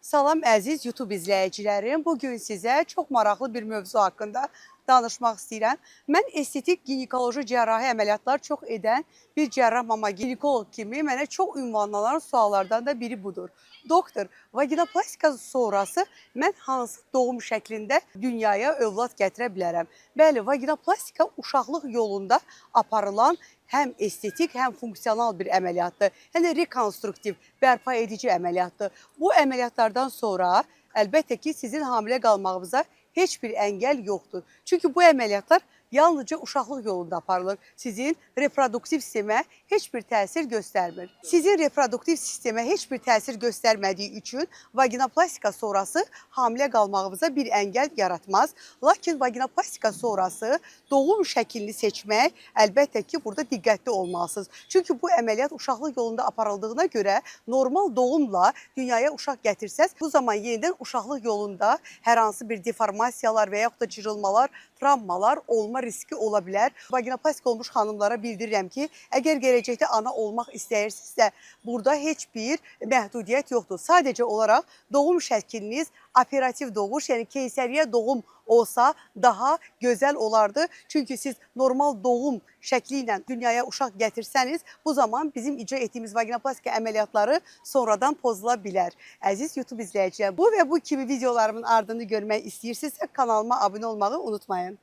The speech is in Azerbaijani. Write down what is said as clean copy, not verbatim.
Salam əziz YouTube izləyicilərim. Bu gün sizə çox maraqlı bir mövzu haqqında danışmaq istəyirəm. Mən estetik ginekoloji cərrahi əməliyyatlar çox edən bir cərrah mama ginekoloq kimi mənə çox ünvanlanan suallardan da biri budur. Doktor, vaginoplastika sonrası mən hansı doğum şəklində dünyaya övlad gətirə bilərəm? Bəli, vaginoplastika uşaqlıq yolunda aparılan həm estetik, həm funksional bir əməliyyatdır. Yəni rekonstruktiv, bərpa edici əməliyyatdır. Bu əməliyyatlardan sonra əlbəttə ki, sizin hamilə qalmağınıza heç bir əngəl yoxdur. Çünki bu əməliyyatlar yalnızca uşaqlıq yolunda aparılır. Sizin reproduktiv sistemə heç bir təsir göstərmir. Sizin reproduktiv sistemə heç bir təsir göstərmədiyi üçün vaginoplastika sonrası hamilə qalmağınıza bir əngəl yaratmaz. Lakin vaginoplastika sonrası doğum şəklini seçmək əlbəttə ki, burada diqqətli olmalısınız. Çünki bu əməliyyat uşaqlıq yolunda aparıldığına görə normal doğumla dünyaya uşaq gətirsəz, bu zaman yenidən uşaqlıq yolunda hər hansı bir deformasiyalar və yaxud da cırılmalar, travmalar olma riski ola bilər. Vaginoplastika olmuş xanımlara bildirirəm ki, əgər gələcəkdə ana olmaq istəyirsinizsə, burada heç bir məhdudiyyət yoxdur. Sadəcə olaraq doğum şəkliniz operativ doğuş, yəni keysəriyyə doğum olsa daha gözəl olardı. Çünki siz normal doğum şəkli ilə dünyaya uşaq gətirsəniz, bu zaman bizim icra etdiyimiz vaginoplastika əməliyyatları sonradan pozula bilər. Əziz YouTube izləyicilər, bu və bu kimi videolarımın ardını görmək istəyirsinizsə kanalıma abunə olmağı unutmayın.